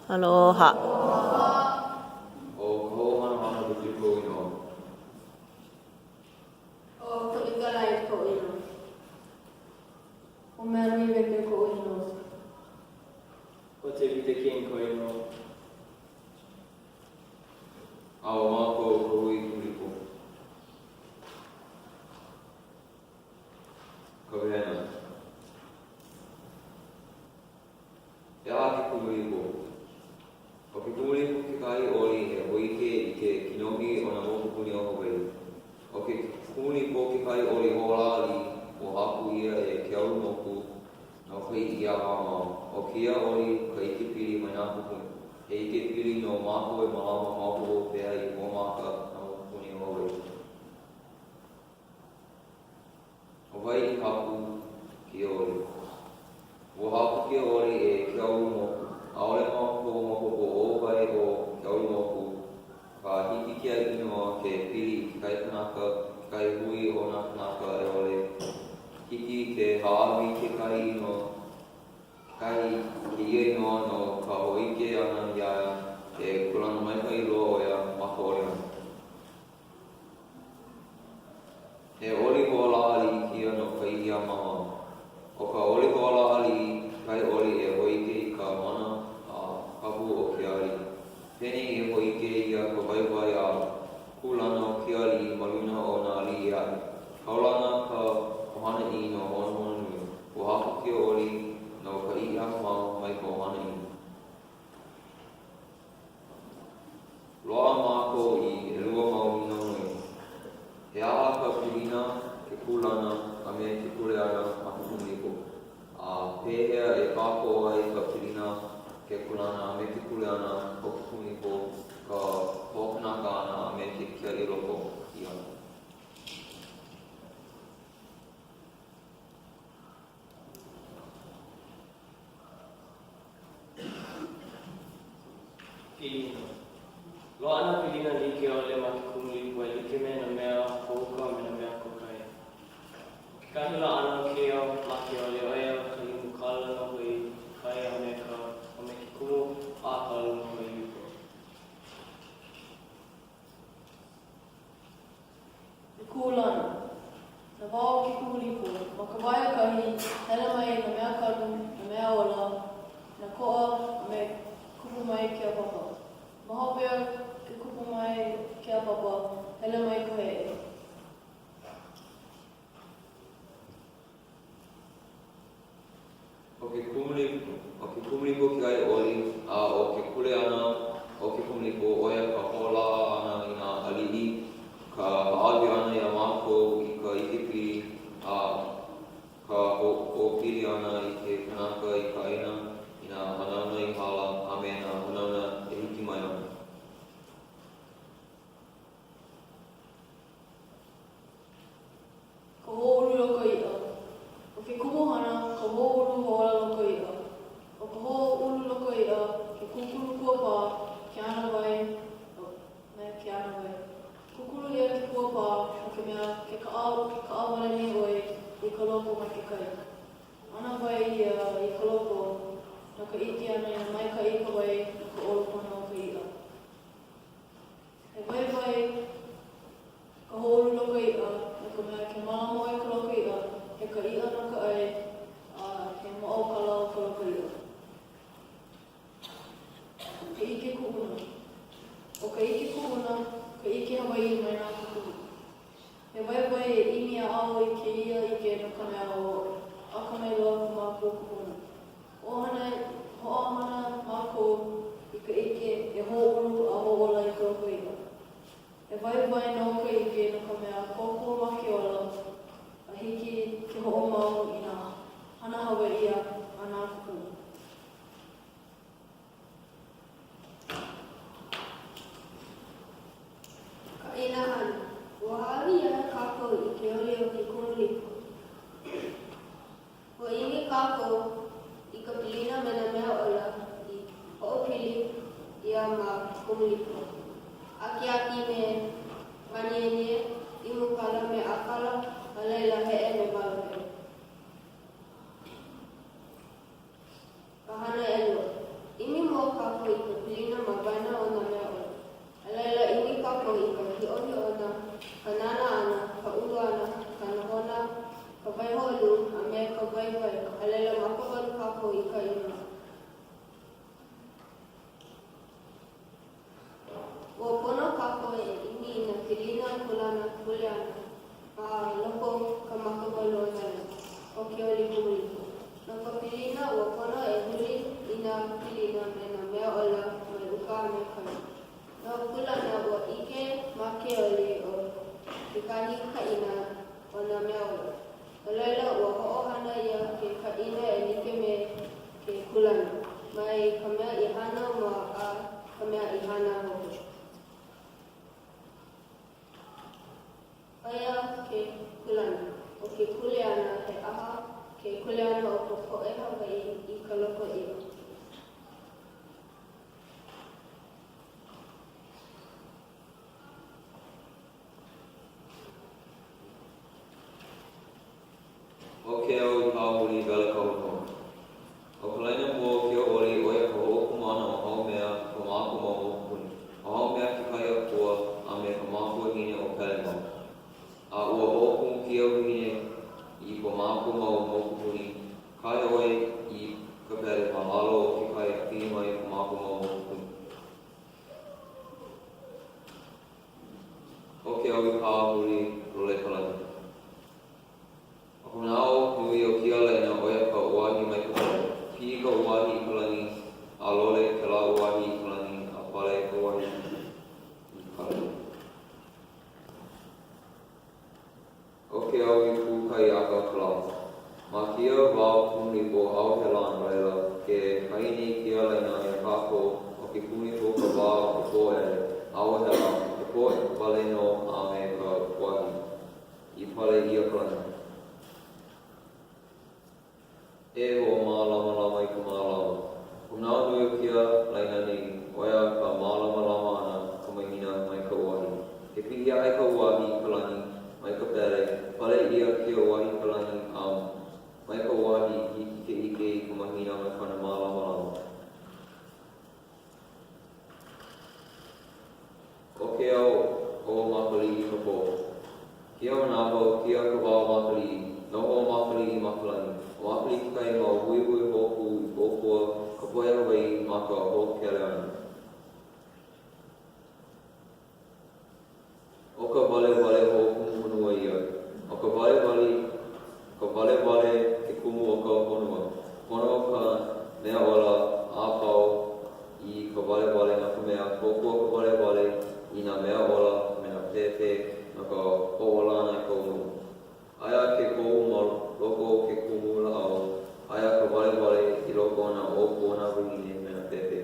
Aloha. ʻO Kahoʻohanohano Victor kou inoa. ʻO Kawika Light koʻu inoa. ʻO Melanie Victor koʻu inoa. ʻO Tevita King kou inoa. A ʻo mākou ka hui Kumulipo. Ka wehena. He aha ke Kumulipo? ʻO ke Kumulipo kekahi oli e hōʻike i ke kinohi o nā mokupuni o Hawaiʻi. ʻO ke Kumulipo kekahi oli hoʻolaha aliʻi ua haku ʻia e Keaulumoku no ka Iʻiaʻamao. ʻO kēia oli ka ʻikepili mai nā kūpuna. He ʻikepili no mākou e mālama maopopo pehea i hoʻomaka nā mokupuni o Hawaiʻi. ʻO wai i haku kēia oli? Ua haku kēia oli e Keaulumoku. ʻAʻole mākou maopopo ʻo wai ʻo Keaulumoku, akā hiki kēia inoa ke pili i kekahi kanaka, kekahi hui o nā kanaka a i ʻole hiki ke hāʻawi kekahi inoa, kekahi kēia inoa no ka hōʻike ʻana iā ia he kūlana maikaʻi loa ʻo ia ma ka oli ʻana. He oli hoʻolaha aliʻi kēia no ka Iʻiamamao. ʻO ka oli hoʻolaha aliʻi kekahi oli e hōʻike i ka mana a kapu o ke aliʻi. Penei e hōʻike ʻia ka waiwai a kūlana o ke aliʻi ma luna o nā aliʻi aʻe. Kaulana ka ʻohana ʻĪ no Honohononui. Ua haku kēia oli no ka Iʻiamamao mai ka ʻohana ʻĪ. Loaʻa mākou i ʻelua mau nīnau nui. He aha ka pilina, ke kūlana, a me ke kuleana ma ke Kumulipo? A pehea e kākoʻo ai ka pilina, ke kūlana, a me ke kuleana o ke Kumulipo ka hoʻokanaka ʻana a me ke kiaʻi loko ʻia? Pilina. Loaʻa nā pilina like ʻole ma ke Kumulipo e like me nā mea kō uka a me nā mea kō kai. ʻO kekahi laʻana o kēia ma ke oli ʻo ia ka limu kala nō hoʻi i kai a me ka a me ke kumu ʻākala nō hoʻi i uka. Ke kūlana. Na wā o ke Kumulipo, ma ka wā ʻekahi, hele mai nā mea kanu, nā mea ola, nā koʻa, a me kupu mai ke āpapa. Ma hope o ke kupu mai ke āpapa, hele mai ka heʻe. ʻO ke Kumulipo, ʻo ke Kumulipo kekahi oli, a ʻo ke kuleana o ke Kumulipo, ʻo ia ka hoʻolaha ʻana i nā aliʻi, ka hāʻawi ʻana iā mākou i ka ʻikepili, a ka hoʻopili ʻana i ke kanaka i ka ʻāina, i nā hanauna i hala, a me nā hanauna e hiki mai ana. Ka hoʻoulu loko iʻa. ʻO ke kumuhana ka hoʻoulu hoʻola loko iʻa. ʻO ka hoʻoulu loko iʻa ke kūkulu kuapā, ke ana wai, me ke ana wai. Kūkulu ʻia ke kuapā no ka mea ke kaʻawale nei ʻoe i ka loko mai ke kai. Ana wai ia i ka loko no ka ʻike ʻana inā maikaʻi ka wai no ka ʻolopana o ka iʻa. He waiwai ka hoʻoulu loko iʻa no ka mea ke mālama ʻoe i ka loko iʻa, he ka iʻa no ka ʻai, a he mōʻaukala o ka loko iʻa. Ka ʻike kuʻuna. ʻO ka ʻike kuʻuna ka ʻike Hawaiʻi mai nā kūpuna. He waiwai e ʻimi a aʻo i kēia ʻike no ka mea ua akamai loa ko mākou kūpuna. Hoʻohana, hoʻohana mākou i ka ʻike e hoʻoulu a hoʻōla i ka loko iʻa. He waiwai nō ka ʻike no ka mea kōkua ma ke ola a hiki ke hoʻomau i nā hana Hawaiʻi a nā kūpuna. Kaʻina hana. Ua hāʻawi iā kākou i ke oli o ke Kumulipo. Ua ʻimi kākou i ka pilina me nā mea ola i hoʻopili ʻia ma ke Kumulipo. Akiaki me Mānienie, limu kala me ʻākala, a laila heʻe me Mālohe. Ka hana ʻelua. ʻImi mua kākou i. waihoʻoluʻu, a me ka waiwai, a laila makawalu kākou i ka inoa. Ua pono kākou e ʻimi i nā pilina kūlana kuleana ma loko o ka makawalu o nā laina o ke oli Kumulipo. No ka pilina, ua pono e huli i nā pilina me nā mea ola mai uka a me kai. No kūlana, ua ʻike ma ke oli o kekahi kaʻina o nā mea ola. No laila, ua hoʻohana ʻia ke kaʻina e like me ke kūlana, mai ka mea i hana mua a ka mea i hana hope. ʻO ia ke kūlana. ʻO ke kuleana, he aha ke kuleana o ka poʻe Hawaiʻi i ka loko iʻa? ʻO ke au i pāhuli wela ka honua. ʻO ka laina mua o kēia oli, ʻo ia ka hoʻokumu ʻana o Haumea i ko mākou mau mokupuni. ʻO Haumea kekahi akua a me ka makuahine o Pele mau. A ua hoʻokumu kēia wahine i ko mākou mau mokupuni, kahe ʻoe i ka pele ma lalo o ke kai a piʻi mai ko mākou mau mokupuni. ʻO ke au i pāhuli lole ka lani. ʻO ka manaʻo nui o kēia laina ʻo ia ka uahi mai ka pele. Piʻi ka uahi i ka lani a lole kēlā uahi i ka lani a pale ka uahi i ka lani. ʻO ke au i kū kai aka ka lā. Ma kēia wā o Kumulipo, ʻaʻohe lā no laila, ke haʻi nei kēia laina iā kākou ʻo ke Kumulipo ka wā o ka pōʻele, ʻaʻohe lā, he pō wale nō a me ka uahi i pale ʻia ka lani. E hoʻomālamalama i ka mālama. ʻO ka manaʻo nui o kēia laina nei, ʻo ia ka mālamalama ʻana i ka mahina mai ka uahi. Ke piʻi aʻe ka uahi i ka lani mai ka pele, pale ʻia kēia uahi i ka lani a mai ka uahi i hiki ke ʻike i ka mahina me kona mālamalama. ʻO ke au o Makaliʻi ka pō. Kēia manawa, ʻo kēia ka wā o Makaliʻi. Noho ʻo Makaliʻi ma ka lani. ʻO Makaliʻi kekahi mau huihui hōkū i kōkua ka poʻe Hawaiʻi ma ka hoʻokele ʻana. ʻO ka walewale hoʻokumu honua ia. ʻO ka walewale, ka walewale ke kumu o ka honua. Pono ka mea ola a pau i ka walewale no ka mea, kōkua ka walewale i nā mea ola me nā pēpē no ka hoʻōla ʻana i ka honua. Aia ke kohu ma loko o ke kumu lāʻau, aia ka walewale i loko o nā ʻōpū o nā wāhine me nā pēpē.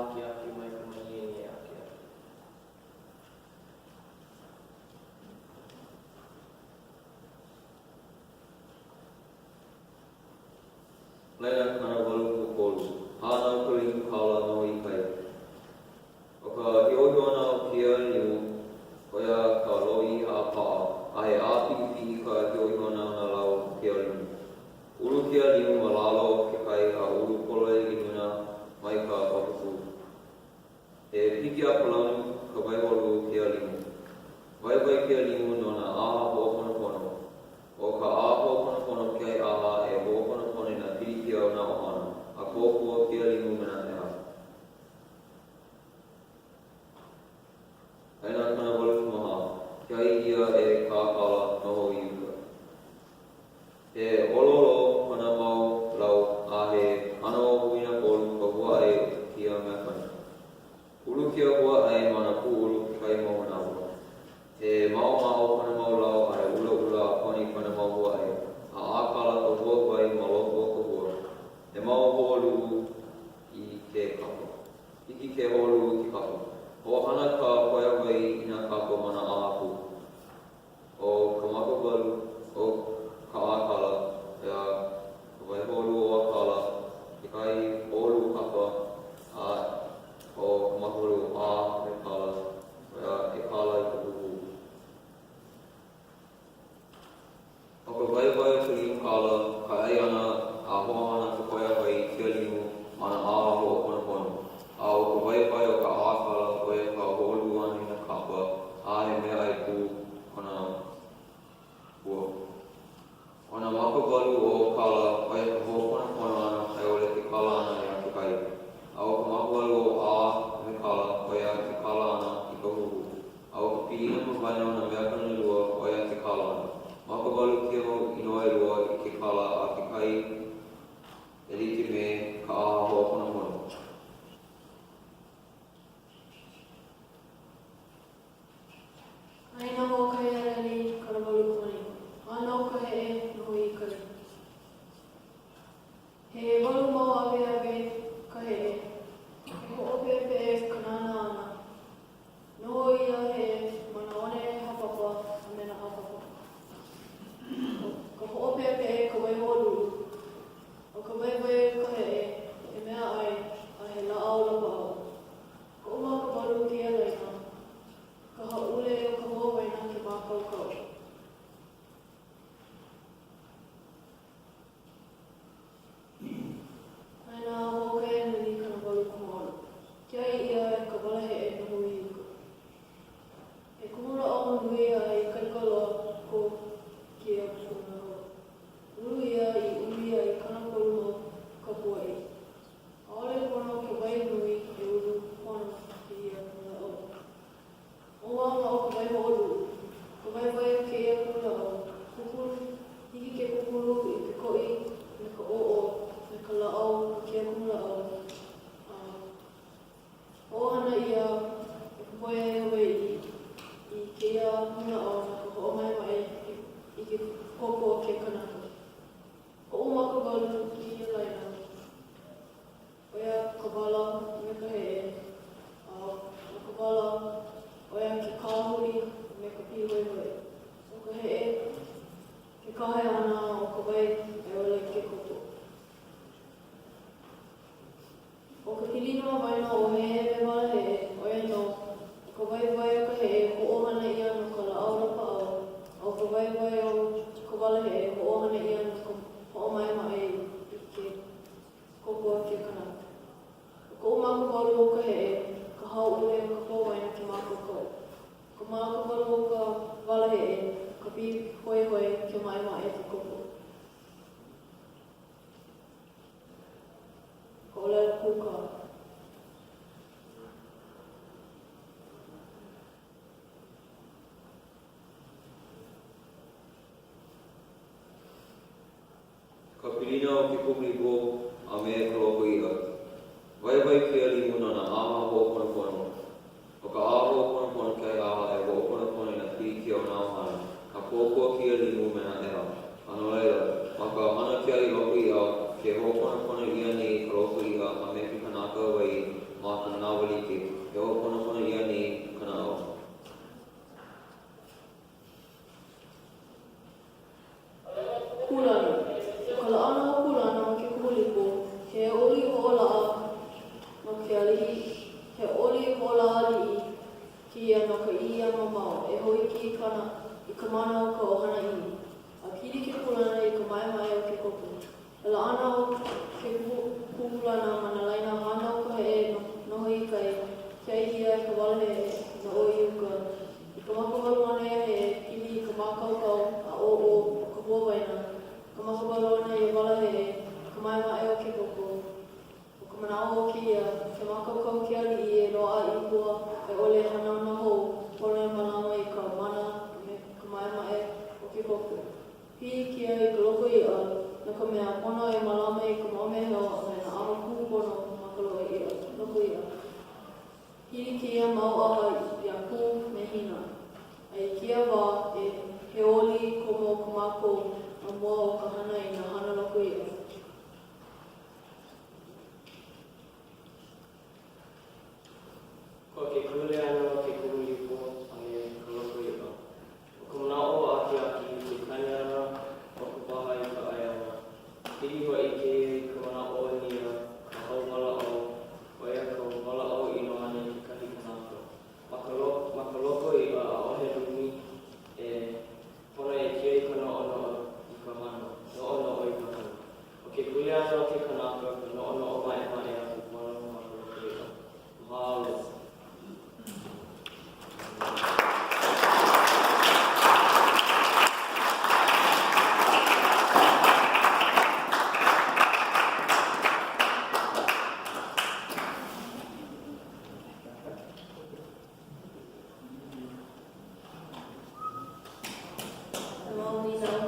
akiaki mai ka mānienie akiaki. Laina 83. Hānau ka limu kala noho i kai. ʻO ka hiʻohiʻona o kēia limu, ʻo ia ka lōʻihi a paʻa, a he ʻāpiʻipiʻi ka hiʻohiʻona o nā lau o kēia limu. Ulu kēia limu ma lalo o ke kai a ulu pololei i luna mai ka pāpū. He piki a palaunu ka waihoʻoluʻu o kēia limu. Waiwai kēia limu no nā ʻaha hoʻoponopono. ʻO ka ʻaha hoʻoponopono kekahi ʻaha e hoʻoponopono i nā pilikia o nā ʻohana, a kōkua kēia limu me nā ʻeha. Laina 84, Kiaʻi ʻia e ka ʻākala noho i uka. He ʻololō kona mau lau a he ʻano huinakolu ka huaʻai o kēia meakanu. Ulu kēia huaʻai ma nā pūʻulu kekahi mau manawa. He maʻomaʻo kona mau lau a he ʻulaʻula a poni kona mau huaʻai, a ʻākala ka hua wai ma loko o ka hua. He mau hoʻoluʻu i ke kapa. Hiki ke hoʻoluʻu i ke kapa. Hoʻohana ka poʻe Hawaiʻi i nā kapa ma nā ʻaha pū. ʻO ka makawalu o ka ʻākala, ʻo ia ka waihoʻoluʻu o ʻākala, kekahi hoʻoluʻu kapa, a ʻo ka makawalu o ʻā me kala, ʻo ia e kala i ka huhū. ʻO ka waiwai o ka limu kala ka ʻai ʻana a hoʻohana ka poʻe Hawaiʻi i kēia limu ma nā ʻaha hoʻoponopono. A ʻo ka waiwai o ka ʻākala, ʻo ia ka hoʻoluʻu ʻana i nā kapa, a he meaʻai pū kona hua. ʻO nā makawalu o kala, ʻo ia ka hoʻoponopono ʻana a i ʻole ke kala ʻana iā kekahi. A ʻo ka makawalu o ʻā me kala, ʻo ia ke kala ʻana i ka huhū. A ʻo ka pilina ma waena o nā mea kanu ʻelua, ʻo ia ke kala ʻana. Makawalu kēia mau inoa ʻelua i ke kala a kekahi e like me ka ʻaha hoʻoponopono. ʻĀina Hoʻokahi Haneli 85. Hānau ka heʻe noho i kai. He ʻewalu mau aweawe ka heʻe. He hoʻopeʻepeʻe ka nānā ʻana. Noho ia heʻe ma nā one hāpapa a me nā ʻāpapa. ʻO ka hoʻopeʻepeʻe ka waihoʻoluʻu. ʻO ka waiwai o ka heʻe, he mea ʻai a he lāʻau lapaʻau. Koʻu makawalu kēia laina, ka hāʻule o ka hua waina ke mākaukau. Laina Hoʻokahi Haneli 88. Kiaʻi ʻia e ka walaheʻe noho i uka. He kumulāʻau nui a ikaika loa ko kēia kumulāʻau. Ulu ia i ʻumi a i 30 mau kapuaʻi. ʻAʻole pono ke wai nui e ulu pono kēia kumulāʻau. ʻŌmaʻomaʻo ka waihoʻoluʻu, ka waiwai o kēia kumulāʻau, kūkulu, hiki ke kūkulu i ke koʻi me ka ʻōʻō me ka lāʻau no kēia kumulāʻau, a hoʻohana ʻia e ka poʻe Hawaiʻi i kēia kumulāʻau no ka hoʻomaʻemaʻe i ke koko o ke kanaka. Koʻu makawalu kēia laina, ʻo ia ka wala me ka heʻe, a ʻo ka wala, ʻo ia ke kāhuli me ka pīhoihoi. ʻO ka heʻe, ke kahe ʻana o ka wai a i ʻole ke koko. ʻO ka pilina ma waena o heʻe me walaheʻe, ʻo ia nō, ʻo ka waiwai o ka heʻe, hoʻohana ʻia no ka lāʻau lapaʻau, a ʻo ka waiwai o ka walaheʻe, hoʻohana ʻia no ka hoʻomaʻemaʻe i ke koko a ke kanaka. ʻO koʻu makawalu o ka heʻe, ka hāʻule o ka pua waina ke mākaukau. ʻO ka makawalu o ka walaheʻe, ka pīhoihoi ke maʻemaʻe ke koko. Ka ʻōlelo kūkā. Ka pilina o ke Kumulipo a me ka loko iʻa. Waiwai kēia limu no nā ʻaha hoʻoponopono. ʻO ka ʻaha hoʻoponopono kekahi ʻaha e hoʻoponopono i nā pilikia o nā ʻohana, a kōkua kēia limu me nā ʻeha. A no laila, ma ka hana kiaʻi loko iʻa, ke hoʻoponopono ʻia nei ka loko iʻa a me ke kanaka Hawaiʻi ma ka. manawa like, e hoʻoponopono ʻia nei ka naʻau. Kūlana. ʻO ka laʻana o kūlana ma ke Kumulipo, he oli hoʻolaʻa no ke aliʻi, he oli hoʻolaʻa aliʻi kēia no ka ʻī a mamao e hōʻike i kana i ka mana o ka ʻohana ʻImi. A pili ke kūlana i ka maʻemaʻe o ke koko. He laʻana o ke kūlana ma nā laina hānau ka heʻe noho i kai, ke ai ʻia e ka walaheʻe nā ʻo i uka. I ka makawalu ʻana ia heʻe, pili i ka mākaukau a ʻōʻō o ka hua waina, ka makawalu ʻana ia walaheʻe, ka maʻemaʻe o ke koko. ʻO ka manaʻo o kēia, ke mākaukau ke aliʻi e loaʻa i hua a i ʻole hanauna hou, pono e mālama i ka mana a me ka maʻemaʻe o ke koko. Pili kēia i ka loko iʻa, no ka mea, pono e mālama i ka moʻomeheu a me nā ʻano kūpono ma ka loko iʻa. Pili kēia mau ʻaha iā Kū me Hina. A i kēia wā, e he oli komo ko mākou ma mua o ka hana i nā hana loko iʻa. Koa ke kuleana o ke Kumulipo a me ka loko iʻa. ʻO ka manaʻo akiaki i ke kani ʻana o ka waha i ka ʻai ʻana. Pili hoʻi kēia i ka manaʻo o Nia, ka hauwalaʻau, ʻo ia ka walaʻau ʻino ʻana i kekahi kanaka. Ma ka ma ka loko iʻa, ʻaʻohe lumi e pono e kiaʻi ka noʻonoʻo i ka hana, noʻonoʻo i ka hana. ʻO ke kuleana o ke kanaka ka noʻonoʻo maʻemaʻe a kūpono ma ka loko iʻa. Mahalo. Mau nīnau.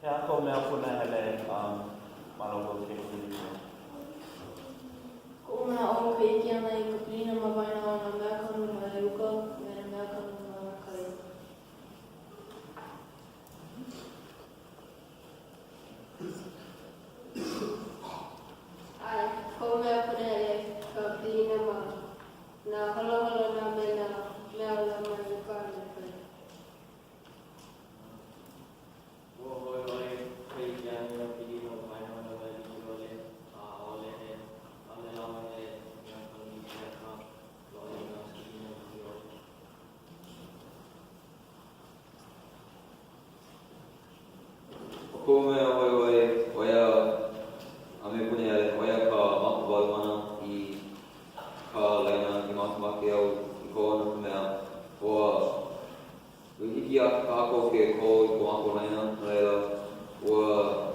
He aha kou mea punahele um, ma loko o ke Kumulipo? Koʻu manaʻo o ka ʻike ʻana i ka pilina ma waena o nā mea kanu mai uka a me nā mea kanu ma kai. ʻAe, koʻu mea punahele ka pilina ma nā holoholona me nā mea ola mai uka a me kai. Ua hoihoi ka ʻike ʻana i nā pilina ma waena o nā mea like ʻole, a ʻaʻole he, ʻaʻole lawa he mea kanu like akā, loaʻa i nā pilina like ʻole. ʻO koʻu mea hoihoi, ʻo ia a me Punahele, ʻo ia ka makawalu ʻana i ka laina i makemake au i kō no ka mea, ua Ua hiki iā kākou ke kō i ko mākou laina, no laila, ua.